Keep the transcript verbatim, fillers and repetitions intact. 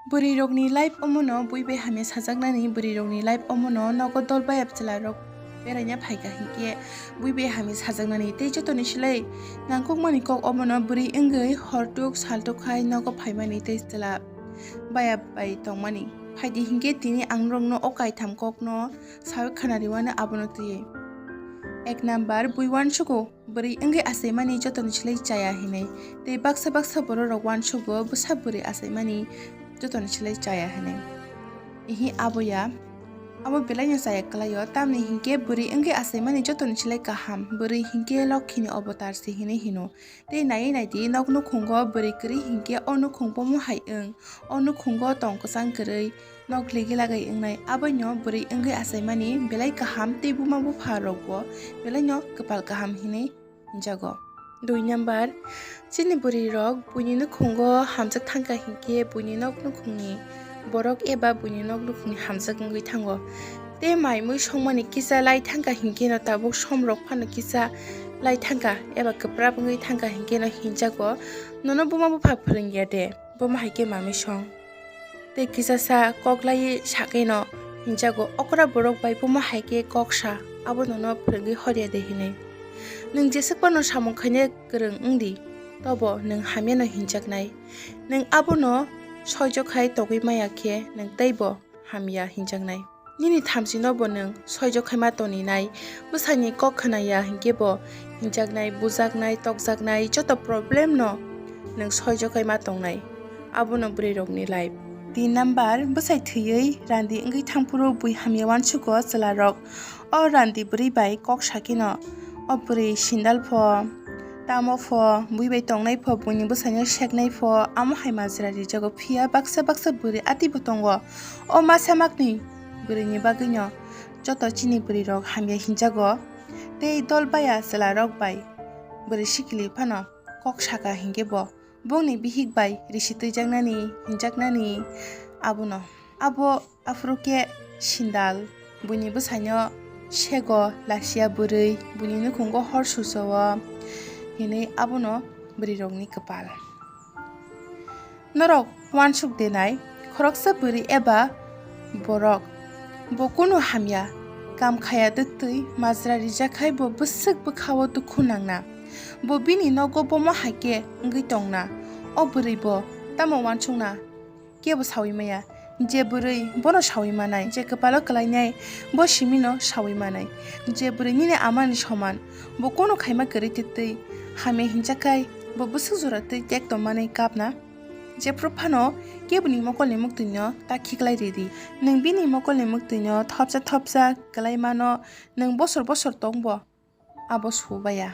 Bwrwi rokni life omono bui bai hamya sajaknani, bwrwi rokni life omono nogo dol bai chwla rok beraina phaikha hinkhe bui bai hamya sajaknani tei jotoni silai nangkukmani kok omono bwrwi wngwi hortuk saltuk khai nogo phaimani tei chwla baya bai tongmani. Phaidi hinkhe tini ang norokno o kaitham kokno sawi khwnariwano abono twiwi. Ek number, bui uansugo bwrwi wngwi achaimani jotoni silai chaya hinwi. Tei baksa baksa borok rok uansugo bwsa bwrwi achaimani jotoni silai chaya hinwi. Ihi abo ya, abo belaino chaya kwlaio, tamni hinkhe bwrwi wngwi achaimani jotoni silai kaham, bwrwi hinkhe lokhini obotar se hinwi hino. Tei naiwi naidi, nok nukhungo bwrwi kwrwi hinkhe o nukhung bomo hai wng, o nukhungo tong kwchang kwrwi, nok ligi lagai wngnai, aboino bwrwi wngwi achaimani belai kaham tei buma bupha rokbo belaino kwpal kaham hinwi hinjago. Dui number, chini bwrwi rok buini nukhungo hamjak thangkha hinkhe buini nok nukhungni borok eba buini nok nukhungni hamjak wngwi thango. Tei mai mui songmani kisa lai thangkha hinkheno tabuk som rok phano kisa lai thangkha eba kwprap wngwi thangkha hinkheno hinjago, "Nono buma bupha phwrwngya de, bomo hai khe mamwi song?" Tei kisasa kok laiwi sakeno hinjago, "Okra borok bai bomo hai khe kok sa, abo nono phwrwngwi horya de?" hinwi. Nwng jeswk phano samung khaina kwrwng wng di, tobo nwng hamyano hinjaknai. Nwng abono soijo khai togwi maya khe nwng teibo hamya hinjaknai. Nini thamchino bo nwng soijo khaima toninai, bwsani kok khwnaya hinkhe bo hinjaknai, bujaknai, tokjaknai, joto problem no nwng soijo khaima tongnai. Abono bwrwi rokni life. Tin number, bwsai thwiwi randi wngwi thangphuru bui hamya uansugo chwla rok. O randi bwrwi bai kok sakino, o bwrwi sindal pho, tamo pho, bui bai tongnai pho, buini bwsaino seknai pho, amo hai majra rijago. Phiya baksa baksa bwrwi atibo tongo. O masa makni bwrwini bagwino joto chini bwrwi rok hamya hinjago. Tei dol baya chwla rok bai bwrwi sikili phano kok saka hinkhe bo bongni bihik bai risi twijaknani hinjaknani abono. Abo aphuru khe sindal buini bwsaino sego, lachiya bwrwi buini nukhungo hor suchao hinwi abono bwrwi rokni kwpal. Norok uansuk denai, khoroksa bwrwi eba borok bo kunu hamya kam khaya twtwi majra rijak khai bo bwswk bwkhao dukhu nangna. Bo bini nogo bomo hai khe wngwi tongna. O bwrwi bo tamo uansukna? Kebo sawi maya. Je bwrwi bono sawi manai, je kwpalo kwlainai bo simino sawi manai. Je bwrwi nini amani soman, bo kunu khaima kwrwi twtwi hamya hinjak khai bo bwswk jora twi tek tongmani kapna. Jephru phano keboni mokolni muktwino ta khiklai ridi. Nwng bini mokolni muktwino thopsa thopsa kwlai mano, nwng bosor bosor tongbo abo subaya.